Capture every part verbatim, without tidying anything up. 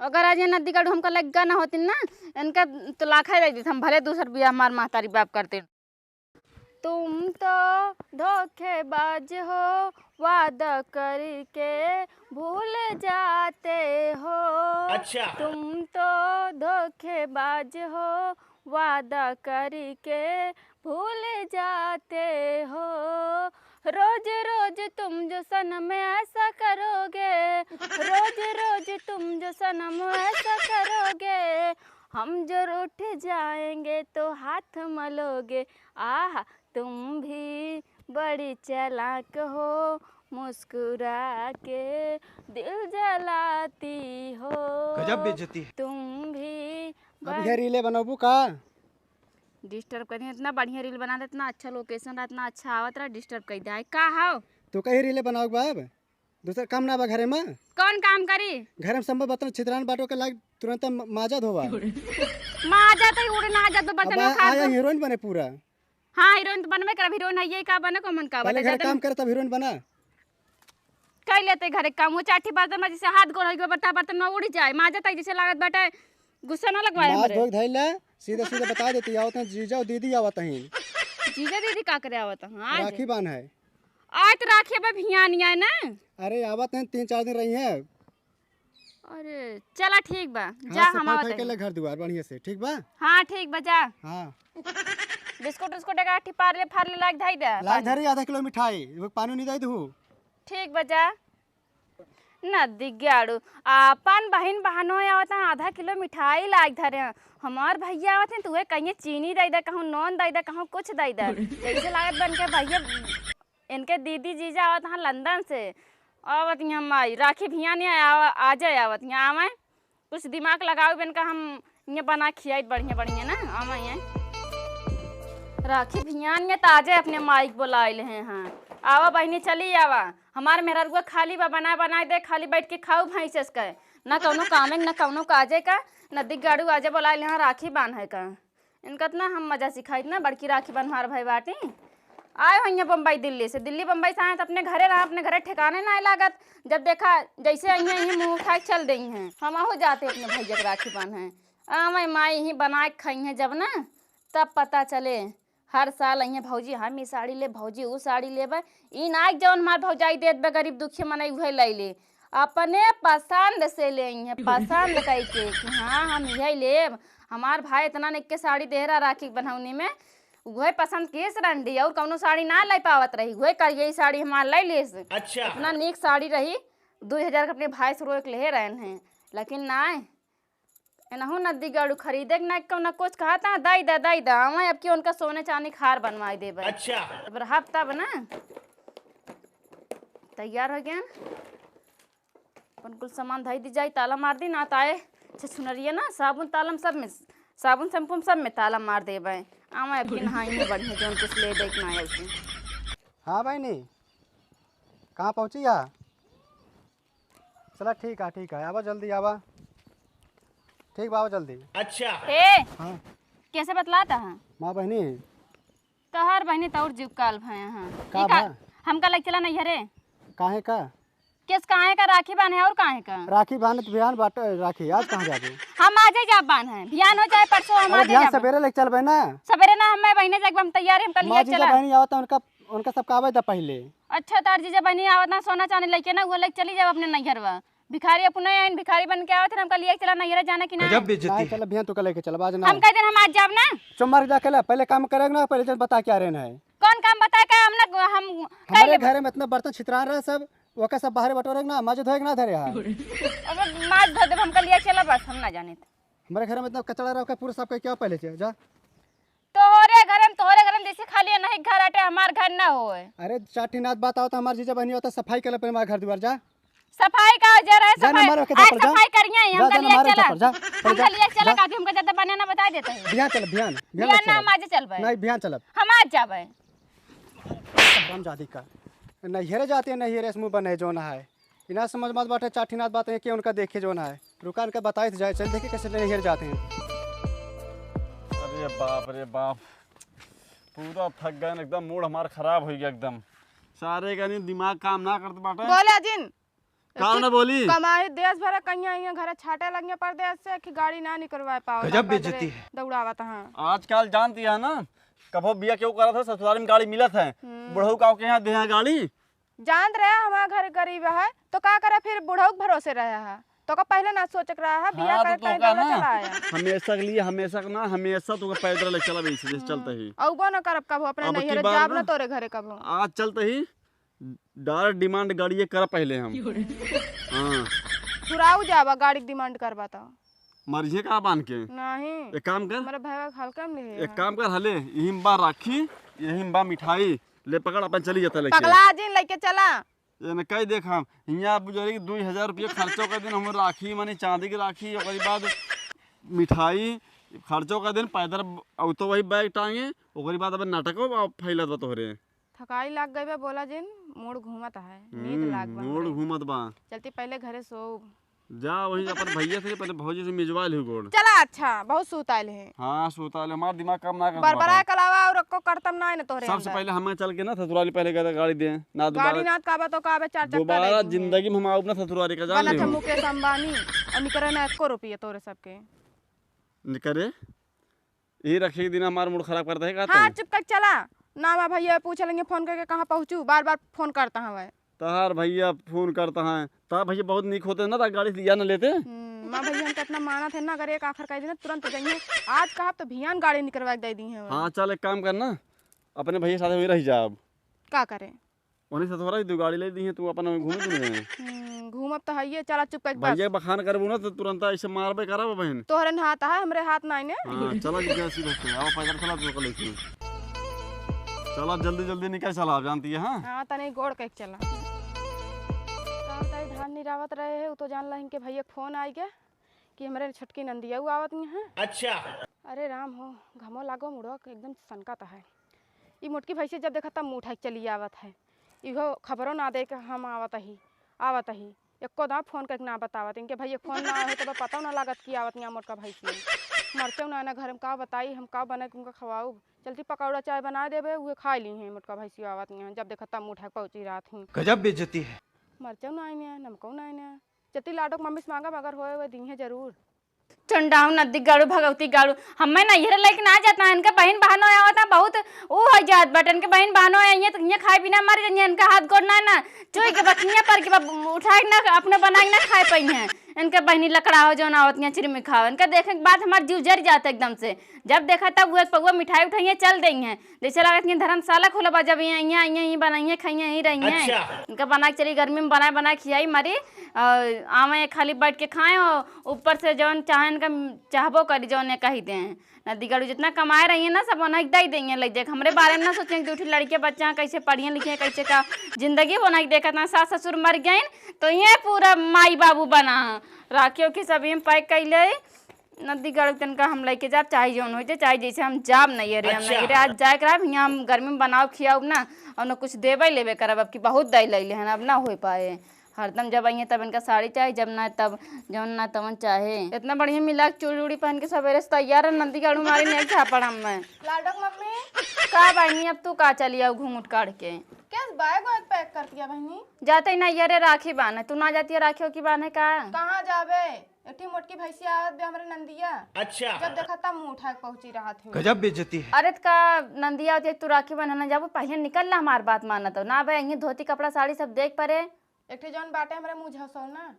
अगर आज ये नदी गाड़ू हमका लग्गा ना होती ना, इनका तो लाखा ही दे देत हम, भले दूसर बियाह हमार महतारी बाप करते। तुम तो धोखेबाज हो, वादा करके भूल जाते हो। अच्छा। तुम तो धोखेबाज हो, वादा करके भूल जाते हो। रोज रोज तुम जो सनम ऐसा करोगे, रोज रोज तुम जो सनम ऐसा करोगे, हम जो रूठ जाएंगे तो हाथ मलोगे। आह, तुम भी बड़ी चालाक हो, मुस्कुरा के दिल जलाती हो। गजब बेइज्जती है। तुम भी अब बड़- ये रीले बनबू का? Disturb करी, इतना बढ़िया reel बना दे, इतना अच्छा location रहा, इतना अच्छा आवत रहा, disturb कर दे। का हो? तू कहीं रीले बनाओ बाब, दूसरा काम ना बा घरे में? कौन काम करी? घरे में संभव बर्तन छितरान बाटो के लाग तुरंत म-, माजा धोवा। माजा तो उड़ ना जात बर्तन अब खा आया दो। Heroine बने पूरा। हाँ, heroine तो बनबे करब, heroine है ये का बने, कौन का पहले बने, घर ज्यादा काम ना। करे तब heroine बना। कर लेते घरे काम, वो चाठी बर्तन में जैसे हाथ गोड़ होइके बर्ता बर्तन में उड़ जाए, माजा तक जैसे लागत बाटे गुस्सा ना लगवाए माज हमरे। धोइके धइला, सीधे सीधे बता देती, आवत हैं जीजा और दीदी आवत हैं। जीजा दीदी का करे आवत हैं आज? राखी बांध है। आज तो राखी अब भियान है ना। अरे आवत हैं, तीन चार दिन रही हैं। अरे चला ठीक बा, हाँ, जा हम सफाई आवत उफाई कर ले हई। घर दुआर बढ़िया से, ठीक बा? हाँ ठीक बा, जा। हाँ। बिस्कुट उस्कुट एक आठी पारले फारले लाग धई दे। लाग धरी आधा किलो मिठाई, वो पानी नहीं दे दू। ठीक बा, जा। नदी गाड़ू, आपन बहिन बहनों आवत हैं, आधा किलो मिठाई लाग धरे हैं। हमार भैया आवत हैं, तुहे कहिए चीनी दे दे, कहूँ नून दे दे, कहूँ कुछ दे दे। कैसे लागत बन के भैया इनके दीदी जीजा आवत हैं लंदन से, आवत यहाँ माई राखी भियान आवा, आजे आवत यहाँ आवे, कुछ दिमाग लगाओ बेन का हम ये बना खियाई बढ़िया बढ़िया ना, आवे यहाँ राखी भियान में ताजे अपने माई के बोलाइल हैं। हाँ, आवा बहिनी, चली आवा, हमार मेहररुआ खाली बा, बनाए बनाए दे, खाली बैठ के खाऊ भैंस के, ना कौनो कामे ना कौनो काजे का, नदी गाड़ू आजे बोलाइल हैं राखी बांधे का। इनका इतना हम मजा सिखाई, इतना बड़की राखी बंधवार भई बाटी। आए होइहें बम्बई दिल्ली से, दिल्ली बम्बई से आए तो अपने घरे रहा, अपने घरे ठिकाने ना लागत। जब देखा जैसे आई हैं, यहीं मुँह उठाए चल देई हैं। हम आहू जाते अपने भैया के राखी बांधे। आवे माई यहीं बनाए के खाई हैं जब ना, तब पता चले। हर साल आई हैं, "भौजी हम ई साड़ी ले, भौजी ऊ साड़ी लेबे।" ई ना कि जौन हमार भौजाई देत बे गरीब दुखिया मनई उहे लई ले। अपने पसंद से लेई हैं, पसंद कई के कि हाँ हम यही लेब। हमार भाई इतना निक के साड़ी दे रहा राखी के बन्हौनी में, उहे पसंद किहिस रंडी, और कौनो साड़ी ना ले पावत रही, उहे करियई साड़ी हमार ले लिहिस। अच्छा। इतना निक साड़ी रही, दुई हजार के अपने भाई से रोक लेहे रहन हैं, लेकिन नाय, एनहू नदी गाड़ू खरीदे के ना कौनो कुछ कहत हैं, दई दा, दई दा, आवे अब की उनका सोने चांदी के हार बनवाई देबे। अच्छा। अब रहब तब ना। तैयार हो गया। अपन कुल सामान धई दी जाई, ताला मार दी ना, ताए छछुनरिया ना, साबुन ताला में सब में, साबुन shampoo में सब में ताला मार देबे। आवे अब की नहाई में बढ़िया जौन कुछ ले दे के ना आए उसे। हाँ बहिनी, कहाँ पहुँची है? चला ठीक है, ठीक है, आवा जल्दी आवा। ठीक बा, आवा जल्दी। अच्छा। ए, हाँ। कैसे बतलाता है? माँ बहिनी। तोहर बहिनी तौर जुग काल भया हाँ। का ई का, भा? हमका लइके चला नैहरे। काहे का? केस काहे का राखी बान्हे और काहे का? राखी बान्हे तो बिहान बाट राखी, आज कहाँ जाबे? हम आजे जाब बान्हे, बिहान हो चाहे परसों हम अरे आजे बिहान जाब। सवेरे लेके चलबे ना। सवेरे ना, हम बहिने जाके हम तैयार है, हम कल माँ लिया जीजा चला। बहिनी आवत है, उनका, उनका सबका आवे दा पहले। अच्छा, तार जीजा बहिनी आवत ना, सोना चांदी लेके ना, वो लेके चली जाब अपने नैहरवा। भिखारी अपने आइन, भिखारी बन के आवत है, हमका लिए चला नैहरा जाना कि ना? गजब बेइज्जती नहीं, है। चल बिहान तो लेके चल, आज ना। हम कह देन हम आज जाब ना। चुप मार जा, कहला, पहले काम करेगा ना, पहले जन बता क्या रहना है। कौन काम बताए का? हम ना, हम हमारे कह लेब। घर में इतना बर्तन छितरान रहा सब, ओका सब बाहर बटोरे ना, माजे धोए के ना धरे हा। अब माज धो देब, हमका लिए चला बस, हम ना जानित। हमारे घर में इतना कचरा रहा, ओका पूरा साफ करके आओ पहले से, जा। तोहरे घर में, तोहरे घर में जैसे खाली नहीं घर आटे, हमार घर ना होए। अरे चार ठिन आध बात आवत, हमार जीजा बहिनी आवत, सफाई कर ले पहले हमारे घर दुआर, जा। सफाई का जे रहे, जा ना, सफाई, मारो के आज झापड़, जा। सफाई करिया ही, जा, हमका जा ना, लिए मारो के चला। झापड़, जा, पहले हमका जा, लिए चला, जा। काकी हमका ज्यादा बने ना बता देते हैं। बिहान चल, बिहान, बिहान बिहान चल। ना, हम आज चलबे। नहीं, बिहान चलब। हम आज जाबे। हरामजादी का। नैहरे जाते हैं, नैहरे से मुँह बने जो ना है। इना समझ मत बाटे, चार ठिन आध बात है कि उनका देखे जो ना है। रुका, इनका बताए तो जाए, चल देखे कैसे नैहर जाते हैं। अरे बाप रे बाप, पूरा थक गए एकदम, mood हमार खराब हो गया एकदम। सारे का नहीं दिमाग काम ना करत बाटे। बोले अजिन, का ना बोली? कमाई देश भर कहिया, यहाँ घर छाटे लगिया परदेश से कि गाड़ी ना निकलवा पाओ। गजब बेइज्जती है। दौड़ावत हाँ। आजकल जानती है ना, कभो बिया केहू करत है, ससुराल में गाड़ी मिलत है। हम्म। बुढ़ऊ का के यहाँ देहा गाड़ी। जानत रहे हमारा घर गरीब है, तो का करे फिर बुढ़ऊ के भरोसे रहे है। तो का पहले ना सोचे के रहा है, बिया हाँ, तो करे तो कहीं का दौड़ा ना, चला आया। हमेशा के लिए, हमेशा के ना, हमेशा तो पैदल ले चला वैसे जैसे चलते ही। हम्म। अउबो ना करब कभो अपने अब की नैहरे, बार जाब ना ना, तोरे घरे कभो। आज चलते ही डायरेक्ट डिमांड गाड़िए कर पहले हम। हाँ। छुड़ाऊ जाबा गाड़ी के डिमांड करबा तो। मरिहे का बांध के? नहीं। एक काम कर। हमारे भाई हल्का में ले एक काम कर, हले, यही में बा राखी, यही में बा मिठाई, ले पकड़, अपन चली जाता लेके। पगला जिन लेके चला। ये न कही देख हम, हियाँ बुझारी कि दुई हजार रुपया खर्चो कर दिन, हम राखी माने चांदी की राखी, ओकरी बाद मिठाई खर्चो कर दिन, पैदल ब-, अब तो वही बैग टांगे, ओकरी बाद अब नाटको बा फैलत बा तोहरे। थकाई लाग गई बा, बोला जिन, मूड घूमत है, नींद हम्म, लाग बा मूड हमरे। घूमत बा। चलती पहले घरे सो। जा वही अपन भैया से, पहले भौजी से मिजवा लिहु गोड़। चला, अच्छा, बहुत सूत आइल है। हाँ, सूत आइल, हमार दिमाग काम ना कर बरबरा तुम्हारा। के अलावा और को करतम ना है ना तोहरे सबसे अंदर। पहले हमें चल के ना ससुराली पहले गए गाड़ी दे, ना गाड़ी दोबारा, ना काबा तो काबे चार चक्का दे दोबारा दी है। जिंदगी में हम आउब ना ससुराली का, जान बना लिहु। था मुकेश अंबानी, और निकरे ना एको रुपया तोरे सबके। निकरे? यही रखे के दिन हमार मूड खराब करता है का हाँ, तू? चुप कर चला। ना, हमार भैया पूछ लेंगे फोन करके कहाँ पहुँचू, बार बार फोन करता है वह। तहार भैया फोन करता है, तहार भैया बहुत नीक होते ना, तो गाड़ी से लिया ना लेते। हम्म, माँ भैया हम कितना मानत है ना, अगर एक आखर कह देना तुरंत जाइए। आज कहा तो भियान गाड़ी निकलवा के दे दी है वह। हाँ, चल एक काम करना, अपने भैया साथ वही रह जा अब। का करे? उन्हीं से थोड़ा ही दो गाड़ी ले दी है, तू अपन घूमे तू नहीं। हम्म, घूमब तो है ये, चला चुप कर बस। भैया बखान करबू ना तो तुरंत ऐसे मारबे करब बहन। तोहरे हाथ है, हमरे हाथ ना है ने। हाँ, चला जी, जैसी बस है, आओ पैदल चला तू लेके। चला जल्दी जल्दी निकल चला, आप जानती है, हाँ? हाँ, तने गोड़ के चला। का बताई, धान निरावत रहे है, उ तो जान लहिन के भैया के फोन आई के कि हमरे छोटकी नंदिया उ आवत नहीं है। अच्छा। अरे राम हो, घमो लागो मुड़ो के एकदम सनकत है। ई मोटकी भैंसी जब देखा तब मुँह उठाई के चली आवत है। इहो खबरो ना दे के हम आवत ही, आवत ही। एको दाँव फोन करके ना बतावत। इनके भैया फोन ना आवे तब पता ना लागत कि आवत यहाँ मोटका भैंसी। मरचौ ना, ना घर में का बताई, हम का बना के उनका खवाऊ। चलती पकौड़ा चाय बना देबे, उहे खा ली हैं मोटका भैंसी आवत यहाँ। जब देखा तब मुँह उठा के पहुँची रहत ही। गजब बेइज्जती है। मरचौ ना आइने, नमकौ ना आइने। चलती लाडो के मम्मी से मांगा, मगर होए, होए दी हैं जरूर। चंडाऊ नदी गाड़ू, भगवती गाड़ू, हमें नैहरे लेके ना जाता है। इनके बहिन बहनों आवत है, बहुत ऊ हो जात बाटे। इनके बहिन बहनों आई हैं तो इहाँ खाए बिना मर जाइए। इनका हाथ गोड़ ना, ना चुई के बखिया पर के बा-, उठाए के ना, अपने बनाए के ना खाए पाई हैं। इनके बहिनी लकड़ा हो जौन आवत यहाँ चिरमी खाओ। इनका देखे के बाद हमार जीव जर जाता एकदम से। जब देखा तब वो एक पौवा मिठाई उठाइए चल देई हैं। जैसे लागत कि धर्मशाला खुला बा, जब यहाँ, यहाँ, यहाँ, यहाँ बनाइए, खाइए, यहीं रहिए। अच्छा। इनका बना के चली, गर्मी में बनाए, बनाए खियाई मरी, और आवे खाली बैठ के खाए, और ऊपर से जौन चाहे इनका चाहबो करी, जौन ये कही दे। नदी गाड़ू जितना कमाए रही है ना, सब उन्हें दे देंगे, ले जाके। हमरे बारे में ना सोचें कि दू ठे लड़के बच्चा कैसे पढ़िए लिखे, कैसे का जिंदगी बना के देखत ना, सास ससुर मर गए, तो ये पूरा माई बाबू बना। राखी ओखी सब ही पैक कैले, नदी गाड़ू तनका हम लेके जाब, चाहे जौन हो जाए, चाहे जैसे हम जाब नहीं रे, हम अच्छा। नहीं रे, आज जाए करब, हियाँ हम गर्मी में बनाओ खियाओ ना, और ना कुछ देबे लेबे करब, अब की बहुत दे ले हन, अब ना हो पाए। हरदम जब आइए तब इनका साड़ी चाहे, जब ना तब जौन ना तवन चाहे। इतना बढ़िया मिला के चूड़ी उड़ी पहन के सवेरे से तैयार है, नदी गाड़ू मारी नहीं झापड़ हम में। लाडो के मम्मी। का बहनी, अब तू का चली आओ घूंघट काढ़ के? कैसे बैग वैग पैक कर दिया बहनी? जाते ही ना ये रे राखी बांधे, तू ना जाती है राखी की बांधे का? कहाँ जाबे? एक ठे मोटकी भैंसिया आवत बे हमरे नंदिया। अच्छा। जब देखा तब मुंह उठा के पहुंची रहत है। गजब बेइज्जती है। अरे त का नंदिया आवत है, तू राखी बंधना जाबू, पहले निकल ला, हमार बात माना तो ना बे, यहीं धोती कपड़ा साड़ी सब देख परे। एक ठे जौन बाटे हमरे मुंह झसौ ना।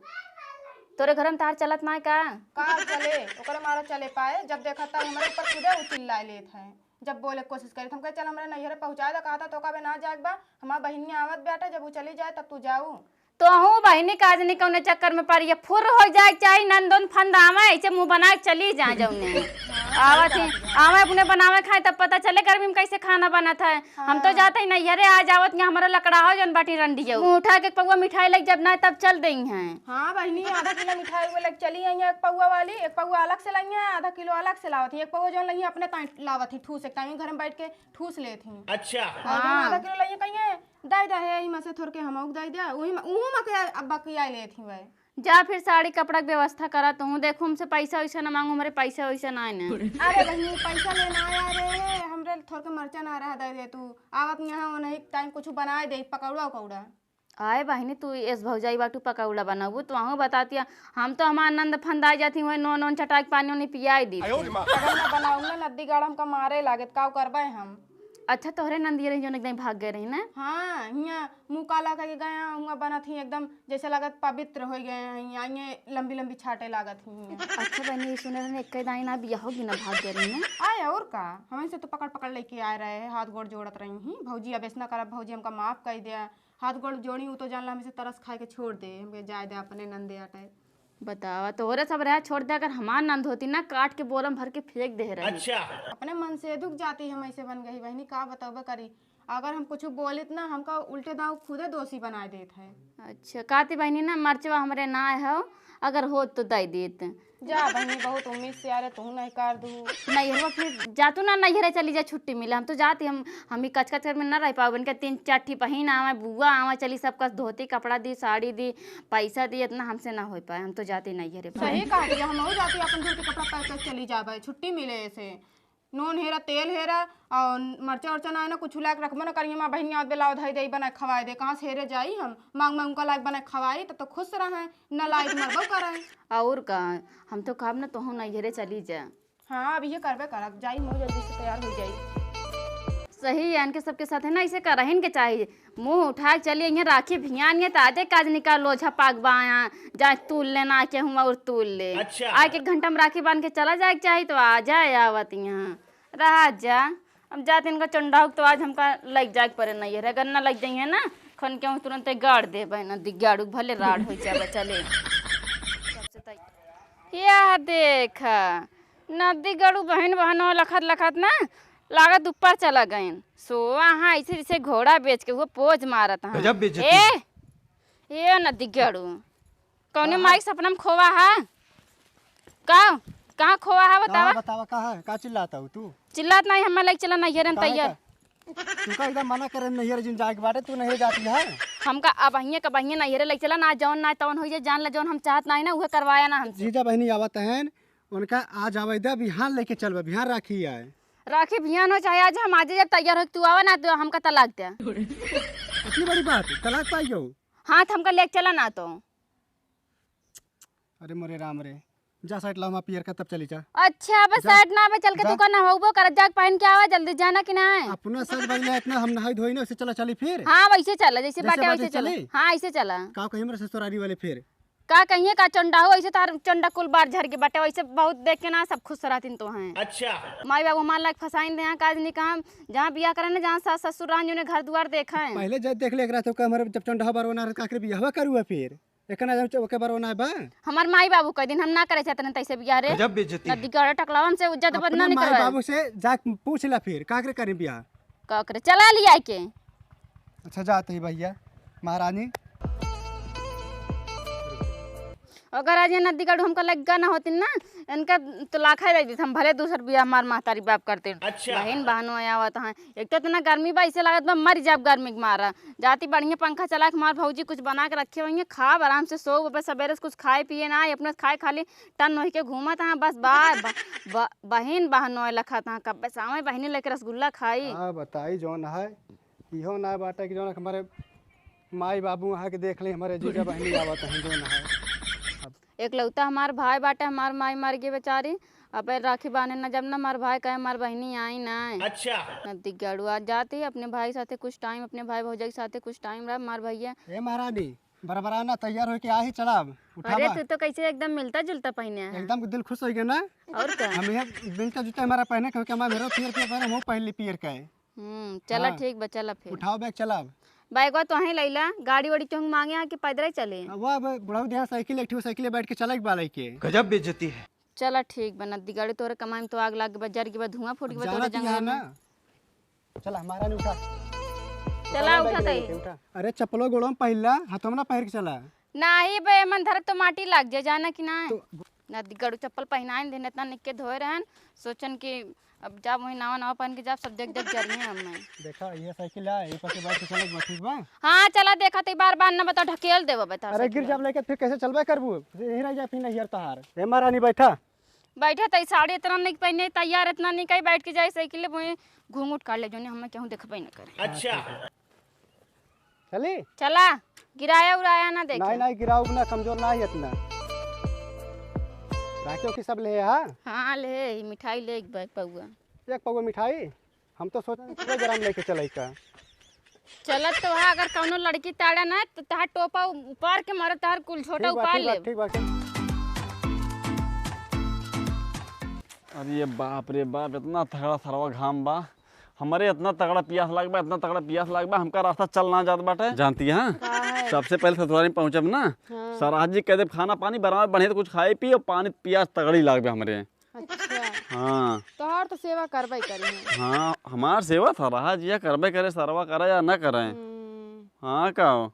तोरे घर में तार चलत ना है का? का चले, ओकरे मारे चले पाए, जब देखा तब हमरे ऊपर खुदे उ चिल्लाए लेत है। जब बोले के कोशिश करी, तो हम कहे, "चल, हमरे नैहरे पहुँचाए दा।" कहा था, "तो का बे ना जाए के बा, हमार बहिनिया आवत बाटे, जब उ चली जाए, तब तू जाऊ।" तोहू बहिनी का आज नहीं कौने चक्कर में पड़ी है, फुर हो जाए के चाही, नंदोन फंदावे, ऐसे मुंह बना के चली जाए जौने। हाँ, आवत सही ही, बात है। आवे अपने बनावे खाए, तब पता चले गर्मी में कैसे खाना बनत है। हम तो हाँ। जाते ही नैहरे आ जावत, यहाँ हमारा लकड़ा हो जौन बाटी रंडियो। मुंह उठा के पौवा मिठाई लग जब ना, तब चल देई हैं। हाँ बहिनी, आधा किलो मिठाई वो लग चली आई है, एक पौवा वाली, एक पौवा अलग से लाई है, आधा किलो अलग से लावत ही, एक पौवा जौन लगी अपने ताई लावत ही, ठूस एक टाइम घर में बैठ के ठूस लेत ही। अच्छा। और जौन हाँ। आधा किलो लइए कहिए, "दे दे हे, एही में से थोड़ के हमहू के दे दे," उही में, उहू में के अब बकिया लेत ही वह। जा फिर साड़ी कपड़ा के व्यवस्था करा तू। देखू हमसे पैसा वैसा ना मांगू, हमरे पैसा वैसा ना है ना। अरे बहिनी, पैसा लेना आया रे, हमरे थोड़ के मरचा ना रहा, दे दे तू। आवत यहाँ वो नहीं टाइम कुछ बनाए दे, पकौड़ा उकौड़ा। आए बहिनी, तू एस भौजाई बाटू, पकौड़ा बनाबू, तू अहूँ बतातिया। हम तो हमार नंद फंदाई जाती हुए, नोन नोन चटाई के पानी उनी पियाई दी। अगर ना बनाऊ ना, नद्दी गाड़ हमका मारे लागत, का करबे हम? अच्छा, तोहरे नंदिया रही, जौन एकदम भाग गए रही ना? हाँ, हियाँ मुँह काला करके गए हैं, हुआँ बनत ही एकदम जैसे लागत पवित्र हो गए हैं, हियाँ ये लंबी लंबी छाटे लागत ही। अच्छा बहिनी, ये सुने रहने एक दाई ना बिया होगी ना, भाग गए रही ना? आए और का, हमें से तो पकड़ पकड़ लेके आए रहे, हाथ गोड़ जोड़त रही ही, भौजी अब ऐसा ना करब, भौजी हमका माफ कर दे, हाथ गोड़ जोड़ी, उ तो जान ला हमें से तरस खाए के छोड़ दे, हमके जाए दे अपने नंदे आटे। बतावा, तोहरे सब रहा छोड़ दे, अगर हमार नंद होती ना, काट के बोरम भर के फेंक दे रही। अच्छा। अपने मन से दुख जाती हम ऐसे बन गई बहिनी, का बतौबे करी। अगर हम कुछ बोलित ना, हमका उल्टे दाव खुदे दोषी बनाए देत है। अच्छा, कहती बहिनी ना, मरचवा हमरे ना हो, अगर होत तो दे देत। जा बहिनी, बहुत उम्मीद से आ रहे, तू नहीं कर दू। नैहरवा फिर जा तू ना, नैहरे चली जा, छुट्टी मिले। हम तो जाती, हम हम ई कच कच में ना रह पाओ। इनके तीन चार ठी बहिन आवे, बुआ आवे, चली सब कस धोती कपड़ा दी, साड़ी दी, पैसा दी, इतना हमसे ना हो पाए। हम तो जाती नैहरे। सही कहा भैया, हम हो जाती, अपन धोती कपड़ा पैक करके चली जाबे, छुट्टी मिले ऐसे। नून हेरा, तेल हेरा, और मरचा उरचा ना है ना, कुछ लायक रखबो ना करिए। माँ बहिनिया बेलाव धई दे, बनाए खवाए दे, कहाँ से हेरे जाई हम? मांग मांग उनका लायक बनाए खवाई, तब तो खुश रहे, ना लायक मरबो करे। और का, हम तो कहब ना, तोहू नैहरे चली जा। हाँ, अब ये करबे करब, जाई, मुँह जल्दी से तैयार हो जाई। सही है, इनके सबके साथ है ना, ऐसे करहिन के चाहिए। मुँह उठा के चली, यहाँ राखी भियान है, तो आजे काज निकाल लो, झपाक बाया, जाए तूल लेना आके हुआ और तूल ले। अच्छा। आके घंटा में राखी बांध के चला जाए के चाहिए, तो आ जाए आवत यहाँ। रहा जा, अब जात इनका चंडाहुक तो आज हमका लग जाए के पड़े नहीं है, अगर ना लग जाइए ना, खन के तुरंत गाड़ दे बहना, दिग्गाड़ू भले राड़ हो जाए, चले। यह देख, नदी गड़ू बहिन बहनों लखत लखत ना लागत ऊपर चला गइन। सोवा हाँ, ऐसे जैसे घोड़ा बेच के वो पोज मारत हाँ। गजब बेइज्जती ए, है। ए नदी गड़ू, कौने कहाँ? माई के सपना में खोवा है? का? कहाँ खोवा है बतावा? बतावा, कहाँ? का चिल्लात हऊ तू? चिल्लात नहीं, हमें लइके चला नैहरे में काहे तैयार। का? तू का एकदम मना करे नैहर जिन जाए के बाटे, तू नहीं जाती है? हमका अब अहिए का बहिए नैहरे लइके चला ना, जौन ना तौन हो जाए, जान ला जौन हम चाहत नहीं ना, उहे करवाया ना हमसे। जीजा बहिनी आवत हैं, उनका आज आवे दे, बिहान लेके चलबे, बिहान राखी आए। राखी बिहान हो चाहे आज, हम आज जब तैयार हो, तू आवा ना, तो हमका तलाक दे। इतनी बड़ी बात, तलाक पाई हो? हाँ, तो हमका लेके चला ना तो। अरे मोरे राम रे, जा शर्ट लावा पियर का, तब चली जा। अच्छा, बस जा। शर्ट ना बे, चल के जा। तू का ना होबो करत, जाके पहन के आवा जल्दी, जाना कि ना? अपना सज बदले इतना हम नहाई धोई ना, उसे चला चली फिर। हाँ, वैसे चला, जैसे जैसे बाटे बाटे वैसे चला। चली। हाँ, ऐसे चला। का कही मेरे ससुरारी वाले फिर? का कहिए का चंडा हो, ऐसे तार चंडा कुल बार झर के बाटे, वैसे बहुत देख के ना सब खुश रहतीन तो हैं। अच्छा। माई बाबू हमार लायक फंसाइन दे, यहाँ काज नहीं काम, जहाँ बियाह करे ना, जहाँ सास ससुर रहन, जो उन्हें घर दुआर देखे। पहले जब देख ले एक रात, तो हमारे जब चंडा हो बार बना रहे, का करे बियाहवा करुआ फिर? एकना जब ओके बरवना बा। हमार माई बाबू कह दिन हम ना करे चाहते तैसे बियाह रे। गजब बेइज्जती है। नदी के टकलावा हमसे इज्जत अपने बदनाम नहीं माई करवाए। बाबू से जाके पूछ ला फिर, का करे करी बियाह? का करे? चला लिया के। अच्छा जाते ही भैया, महारानी। अगर आज ये नदी गढ़ हमका लग्गा ना होती ना, इनका तो लाखा ही लग देते हम, भले दूसर बियाह हमार महतारी बाप करते। अच्छा। बहिन बहनों आवत हैं, एक तो इतना गर्मी बा, इसे लागत बा मर जाब गर्मी के मारा। जाती बढ़िया पंखा चला के हमार भौजी कुछ बना के रखे हुई हैं, खाब आराम से सोब, बस सबेरे से कुछ खाए पिए ना, अपने खाए खाली टन होई के घूमत हैं बस। बा, ब, ब, बहिन बहनों लखत हैं, कब बस आवे बहिनी लेके रसगुल्ला खाई। हाँ बताई जौन है, इहो ना बाटे कि जौन हमारे माई बाबू वहाँ के देख ले, हमारे जीजा बहिनी आवत हैं जौन है। अब एकलौता हमार भाई बाटे, हमार माई मर गई बेचारी। अब राखी बांधे न जब न हमार भाई कहे हमार बहिनी आई ना। अच्छा। नदी गड़ुआ जाती अपने भाई साथे कुछ टाइम, अपने भाई भौजाई के साथे कुछ टाइम रह हमार भैया। ए महारानी, बरबराना तैयार होके आ ही चलाब। अरे उठावा। तू तो कैसे एकदम मिलता जुलता पहने है। एकदम दिल खुश हो गया ना। और का? हम यह मिलता जुलता हमारा पहने क्योंकि हमारा मेरा पियर पियर पहने, हम पहन ली पियर का है। हम्म, चला हाँ। ठीक बा, चला फिर। उठाओ बैग, चला अब। बैगवा तो वहीं लैला, गाड़ी वाड़ी केहू मांगे आ कि पैदल ही चले? अब वह अब बुढ़ऊ देहा साइकिल, एक ठो साइकिल बैठ के चले के बा लइके। गजब बेइज्जती है। चला ठीक बा, नदी गाड़ी तोरे कमाई में तो आग लाग के बा, जर के बा, धुआं फूट के अब बा जाना तोरे तो यहाँ जंगल में। ना। चला, हमारा नहीं उठा। चला, उठावा उठा बैग तई। लेके, उठा। अरे चप्पलो गोड़ों में पहिरला, हाथों में ना पहिर के चला। नाही बे, मन धरक तो माटी लाग जाए, जाना कि ना? तो नदी गड़ू चप्पल पहिनाइन देन, इतना निक के धोए रहन, सोचन कि अब जाब वही नवा नवा पहन के जाब, सब देख देख जरिए हमें। देखा, ये साइकिल है, ये पर से बैठ के चले, ठीक बा? हाँ, चला देखा, ते बार बार न बता, ढकेल देबो बता अरे गिर साइकिल। जाब लेके, फिर कैसे चलबे करबू? यही रह जा, फिर नहीं यार तहार। ए महारानी बैठा। बैठा, तई साड़ी इतना निक पहने, तैयार इतना निक आई, बैठ के जाए साइकिल, वही घूंघट काट ले, जोने हमें केहू देखबे न करे। अच्छा। चली? चला, गिराया उराया ना देखे। नहीं, नहीं, गिराउब ना, कमजोर ना ही इतना। राखी ओखी सब ले, हाँ? हाँ, ले, मिठाई ले एक बै-, पौआ। एक पौआ मिठाई? हम तो सोचे पूरा ग्राम लेके चले का। चलत तो है, अगर कौनो लड़की ताड़ा ना, तो तहार टोपा उपार के मारे, तहार कुल झोटा ठीक बा, उपार ठीक बा, ले। ठीक बा, ठीक। अरे बाप रे बाप, इतना तगड़ा सरवा घाम बा। हमरे इतना तगड़ा पियास लाग बा, इतना तगड़ा पियास लाग बा, हमका रास्ता चल ना जात बाटे। जानती है? का है? सबसे पहले ससुरारी पहुँचब ना, हाँ। सरहज जी कह देब खाना पानी बराबर बढ़िया, तो कुछ खाए पी और पानी पियास तगड़ी लाग बा हमरे। अच्छा। हाँ। तोहार तो सेवा करबे करी है। हाँ, हमार सेवा सरहज जी करबे करे, सरवा करे या ना करे। हम्म। हाँ, का हो?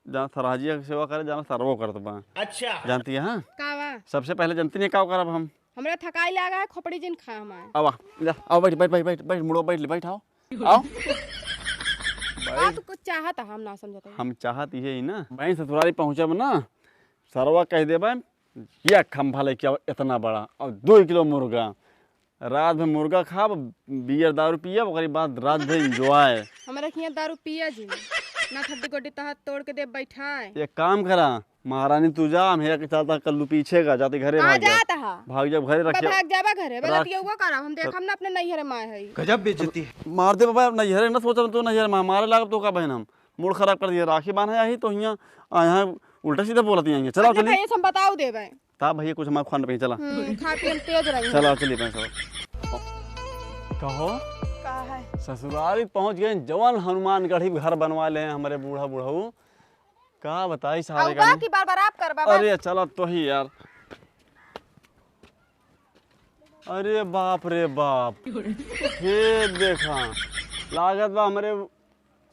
जहाँ सरहजिया के सेवा करे, जहाँ सरवो करत बा। अच्छा। जानती है, हाँ? का बा? सबसे पहले जानती नहीं का करब हम? हमरा थकाई लागा है, खोपड़ी जिन खा हमार। आवा, जा, आओ, बैठ, बैठ, बैठ, बैठ, बैठ, मुड़ो, बैठ ले, बैठ, आओ, आओ। आ, बैठ। तू कुछ चाहत है, हम ना समझत है। हम चाहत ये ही ना, वहीं ससुरारी पहुँचब ना, सरवा कह देबे, "या खंभा लेके आओ इतना बड़ा, और दो किलो मुर्गा।" रात भर मुर्गा खाब, बियर दारू पियब, ओकरी बाद रात भर enjoy। हमरा खियाँ दारू पिया जी, ना हड्डी गोड्डी तहार तोड़ के दे बैठाए। एक काम करा, महारानी तू जा, हम हेरा के चलता कल्लू पीछे का, जाते घरे कहाँ भाग जा। जात हा? भाग जब घरे बा, रखिया। भाग जाबा घरे, बे रात रतियौआ करब, हम देखम ना अपने नैहरे माँ है। गजब बेइज्जती है। मार दे बाबा, नैहरे न सोचब तू नैहरे माँ, मारे लागब तो का बहन हम, मूड खराब कर दिया, राखी बांधे आई तो हियाँ, आ, यहाँ उल्टा सीधा बोलत ही आई है। चला अपने चली। भैया से हम बताओ देबे। ता भैया कुछ हमार खान पे चला। हम्म, खा पी हम तेज रही। चला चली अपने सब। कहो। का है? ससुरारी पहुँच गए, जवन हनुमानगढ़ी घर बनवा ले हैं हमरे बूढ़ा बुढ़ऊ। का बताई सारे अउबा का की बार बार आप करबा, बस। अरे चला तो ही यार। अरे बाप रे बाप। हे देखा, लागत बा हमरे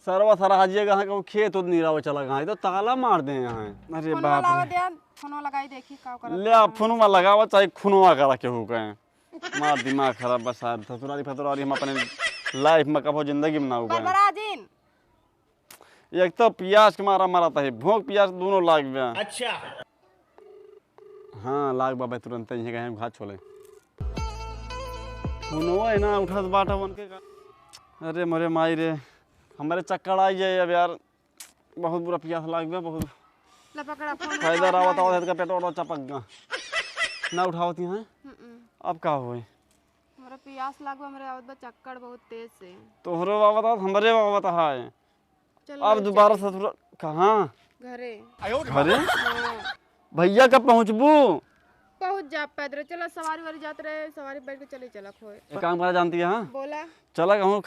सरवा सरहजिया कहाँ कहूँ खेत उत निरावे चला गए, तो ताला मार दे यहाँ। अरे फोनवा बाप लावा रे। दे, फोनवा लगाई देखी का करत ले बा। फोनवा लगावा चाहे खुनवा करा केहू कहे। मार दिमाग खराब बा साहब, ससुरारी फसुरारी हम अपने life में कबो जिंदगी में ना हुआ। बरबरा जिन। एक तो पियास के मारा मरत है, भूख पियास दोनों लाग गया। अच्छा। हाँ, लाग बाबा तुरंत ही कहे घात छोले। फोनवा है ना उठत बाटा उनके का। अरे मोरे माई रे, हमारे चक्कर आ जाए अब यार, बहुत बुरा पियास लाग गया, बहुत। ला पकड़ा फोन, फायदा उठाओ रावत ना। आवत है का पेट और चपक गया। ना उठावती हैं। हम्म। अब का होई? हमरा पियास लाग बा, हमरे आवत बा चक्कर बहुत तेज से। तोहरो आवत आवत हमरे आवत है। चल अब ले दोबारा चली। ससुरा कहाँ? घरे। घरे? हाँ। भैया कब पहुँचबू? पहुँच जा पैदल, चला सवारी वारी जात रहे, सवारी बैठ के चले चला खोए। एक काम करा जानती है, हाँ? बोला। चला कहूँ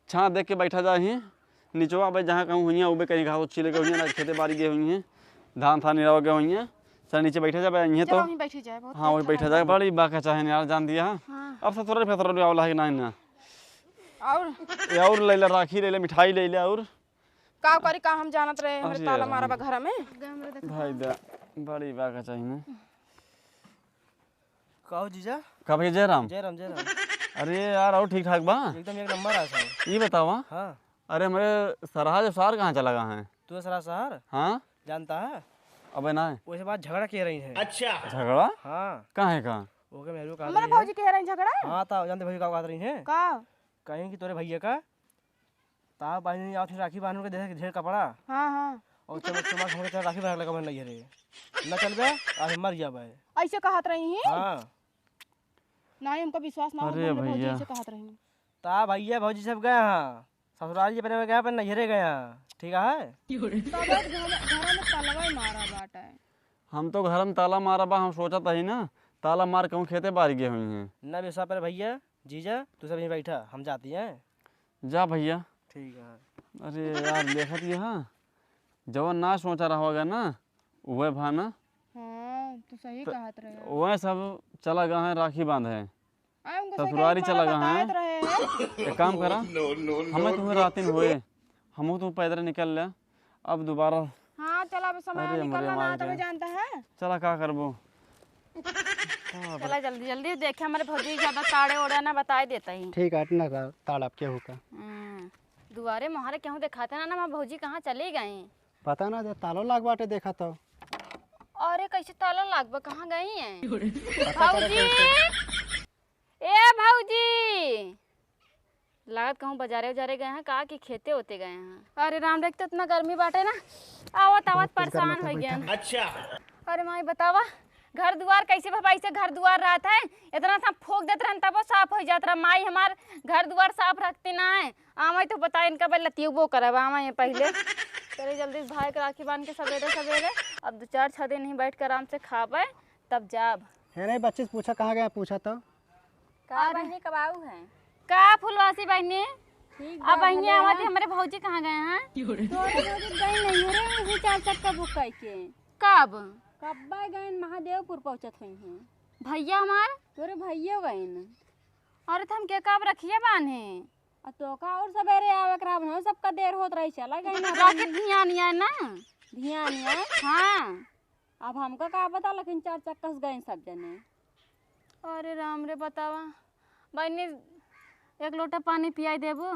छाँह देख के बैठा जाही, निचवा भाई जहाँ कहूँ हुई है, उबे कहीं घास उच्छी लेके हुई है, ना खेते बारी गए हुई हैं, धान थान निराव गए हुई हैं। चल नीचे बैठा जाए, यहीं चलो तो। वहीं बैठी जाए, बहुत हाँ, वहीं अच्छा बैठा लगा। जाए। बड़ी बाका चाहे यार, जान दिया। हाँ। अब ससुराल फेसुराल आवाला है कि नहीं ना? और? ये और ले ले, राखी ले ले, मिठाई ले ले और। का करी, का हम जानत रहे, हमरे अरे ताला यार। मारा बा घर में। भाई दा, बड़ी बाका चाहे ना। का हो जीजा? का भैया जयराम? जयराम, जयराम। अरे यार, और ठीक ठाक बा? एकदम एक नंबर आ सब। ये बतावा। हाँ। अरे हमरे सरहा जो सार कहाँ चला गया है? तू सरहा सार? हाँ। जानता है? अबे ना। वैसे बात झगड़ा कह रही है। अच्छा। झगड़ा? हाँ। कहाँ है कहाँ? ओके मेहरू कहा हमारे रही है। भौजी कह रही झगड़ा? हाँ, ता जानते भौजी का बात रही है? का? कहीं कि तोरे भैया का ता बहिनी आवत ही राखी बांधन के देखे ढेर कपड़ा। हाँ, हाँ। और चमक चमक हमके तेरा राखी बांधे लगा बन रही है रे। न चलबे, आज हम मर जाबे। ऐसे कहत रही हैं? हाँ। नहीं, हमका विश्वास ना हो, अरे हमरे भौजी भैया। ऐसे कहत रही। ता भैया भौजी सब गए हाँ, ससुराल जी अपने गए, अपन नैहरे गए हाँ, ठीक है? तब घर, घर में तालवा ही मारा बाटे। हम तो घर में ताला मारा बा, हम सोचत हई ना, ताला मार कहूँ खेते बारी गए हुई हैं। ना विश्वास पर भैया, जीजा, तू सब यहीं बैठा, हम जाती हैं। जा भैया। ठीक है। अरे यार, देखत ये हाँ, जवन ना सोचा रहोगे ना, उहे भा ना। हाँ, तू सही त-, कहत रहे। वह सब चला गया है राखी बांधे। आ, उनको ससुरारी सही चला गया है। बतावत रहे हैं। एक काम करा, no, no, no, हमें तुम्हें no। रातिन होए, हमहू तुम पैदल निकल ले। अब दोबारा हाँ, चला, अब समय अरे निकल मरे रहा ना, माई तभी रे। जानता है। चला, का करबो? चला, जल्दी, जल्दी देखे, हमारे भौजी ज्यादा ताड़े ओड़े ना बताए देता ही। ठीक है, इतना ता-, ताड़ आपके होगा। हम्म, दुआरे मोहरे केहू देखाते ना, ना, हमार भौजी कहाँ चली गई? पता ना, जे तालो लाग बाटे, देखा तो। अरे, कैसे ताला लाग बा, कहाँ गई हैं? पता करे भौजी! कैसे? ए भौजी! लागत कहूँ बजारे उजारे गए हैं का कि खेते होते गए हैं। अरे राम रे, एक तो इतना गर्मी बाटे ना, आवत आवत परेशान हो गए हैं। अच्छा। अरे माई बतावा, घर दुआर कैसे भा, ऐसे घर दुआर रहत है, इतना सा फूक देत रहन तबो साफ हो जात रहा। माई हमार घर दुआर साफ रखती ना है, आवे तो बताए इनका भाई लतियबो करब, आवे ये पहले। चले जल्दी से भाई के राखी बांध के सवेरे सवेरे, अब दो चार छह दिन ही बैठ के आराम से खाबे, तब जाब। है नहीं बच्ची से पूछा कहाँ गए, पूछा तो। का अरे। बहिनी कब आऊ है? का फुलवासी बहिनी? ठीक अब बा, बहिनी भले आवत है। हमरे भौजी कहाँ गए हैं? तोरे भौजी गई नहीं रे, यही चार चक्का बुक करके। कब? कब्बा गए महादेवपुर पहुँचत हुई हैं। भैया हमार? तोरे भैया गए न। अरे तो हम के कब रखिए बांधे? आ तो का और सवेरे आवे के रहा, सबका देर होत रही, चला गए ना। राखी धियान आए ना। धियान आए? हाँ। अब हमका का पता, लेकिन चार चक्का से गए सब जने। अरे राम रे, बतावा बहिनी, एक लोटा पानी पियाई देबो?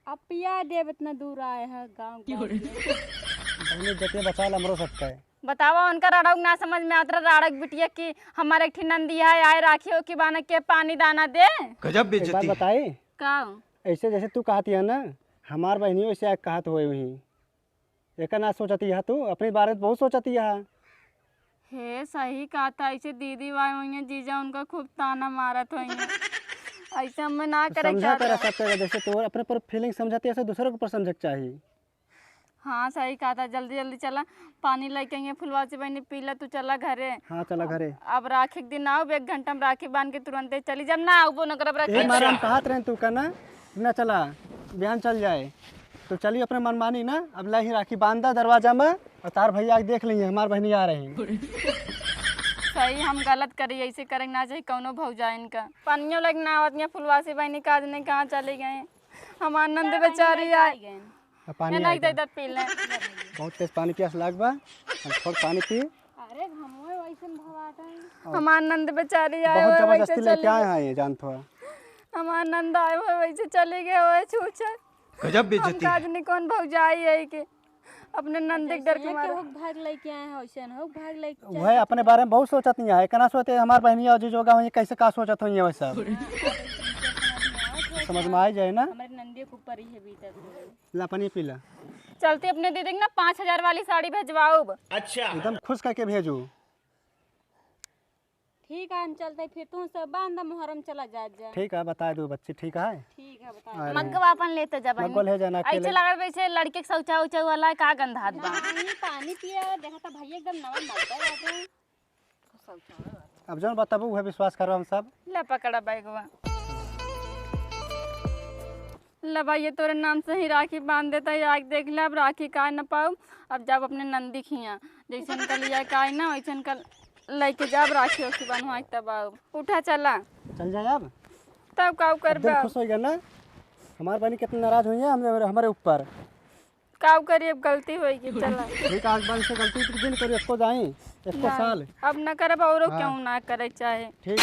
अब पियाई देब, इतना दूर आए हैं गाँव, गाँव से। बहिनी, जतिया बचा ल हमरो सबका है। बतावा, उनका राड़क ना समझ में आवत रहा, राड़क बिटिया की हमारे एक ठे नंदी है, आए राखी हो कि बाना के पानी दाना दे। गजब एक बात बेइज्जती है। बताई? का? ऐसे जैसे तू कहती है ना, हमार बहिनी वैसे आके कहत होए वहीं। एका ना सोचती है तू, अपने बारे में बहुत सोचती है। हे, सही कहा था, ऐसे दीदी भाई होइए, जीजा उनका खूब ताना मारत होइए। ऐसे हमें ना करे समझा चाहता। करा सब जगह, जैसे तू अपने पर फीलिंग समझती है, ऐसे दूसरों के ऊपर समझे के चाहिए। हाँ, सही कहा था, जल्दी जल्दी चला, पानी लेके आइए, फुलवासी बहिनी पी ले, तू चला घरे। हाँ, चला घरे। अब राखी के दिन आओ, एक घंटा में राखी बांध के तुरंते चली, जब ना आओ, वो न करब राखी। ए, मारा हम कहत रहे तू का ना, ना चला, बिहान चल जाए। तो चली अपने मनमानी ना, अब लाही राखी बांध दा दरवाजा में, और तार भैया आके देख लेंगे, हमार बहिनी आ रही हैं। सही, हम गलत करी, ऐसे करे ना चाहिए कौनो भौजाइन का। पानियो लग ना आवत, यहाँ फुलवासी बहिनी का आज नहीं कहाँ चली गए। हमार नंद बेचारी आई। अब पानी ये नहीं आई बा। दे, दे पी ले। बहुत तेज पानी प्यास लाग बा, हम थोड़ पानी पी। अरे, घमवे वैसन भवाता है। हमार नंद बेचारी आए बहुत हुए जबरदस्ती वैसे लेके चली आए गई। हैं ये, जान थोड़ा। हमार नंद आए हुए वैसे चली गए हुए छूछे। गजब हम बेइज्जती। काजनी कौन भौजाई है कि अपने नंद के जैसे डर के ये मारे। केहू के भाग लेके आए हैं, वैसे न हो भाग लेके वह अपने बारे में बहुत सोचत नहीं है, इतना सोचते हमार बहनिया और जीजोगा हुई कैसे का सोचत हुई है वैसा। समझ में आ जाए ना। हमारे नंदियों के ऊपर ही है बीतत हुए। ला पानी पी ला। चलती अपने दीदी के ना पाँच हजार वाली साड़ी भेजवाऊब। अच्छा। एकदम खुश करके भेजू। ठीक है, हम चलते फिर तू सब बांध मुहर्रम चला जा जा। ठीक है, बता दो बच्ची, ठीक है। ठीक है, बता अरे। दो। मग्गवा अपन लेते जा बहन। मग्गवा ले जाना ऐसे अकेले। लगल वैसे लड़के के शौचा उचा वाला का गंधात बा। पानी, पानी पिया, देखा था भैया एकदम नवा मग्गा बाटे। अब जौन बताबू उहे विश्वास करब हम सब। ले पकड़ा बैगवा। ले भाई, ये तोरे नाम से ही राखी बांध देता है, आके देख ले, अब राखी काहे न पाऊ, अब जाब अपने नंदी खिया, जैसे इनका लिया काहे ना, वैसे इनका लेके जाब राखी ओखी बनवा के तब आऊ। उठा चला। चल जाए अब। तब का अब करबे दिल अब? खुश होइगा ना, हमार बहनी कितना नाराज हुई है हमरे, हमारे ऊपर। का करी, अब गलती होई गई, चला। ठीक, आज बाद से गलती तो दिन करी, एको दाई, एको ना, साल। अब ना करब, औरो हाँ। क्यों ना करे चाहे। ठीक।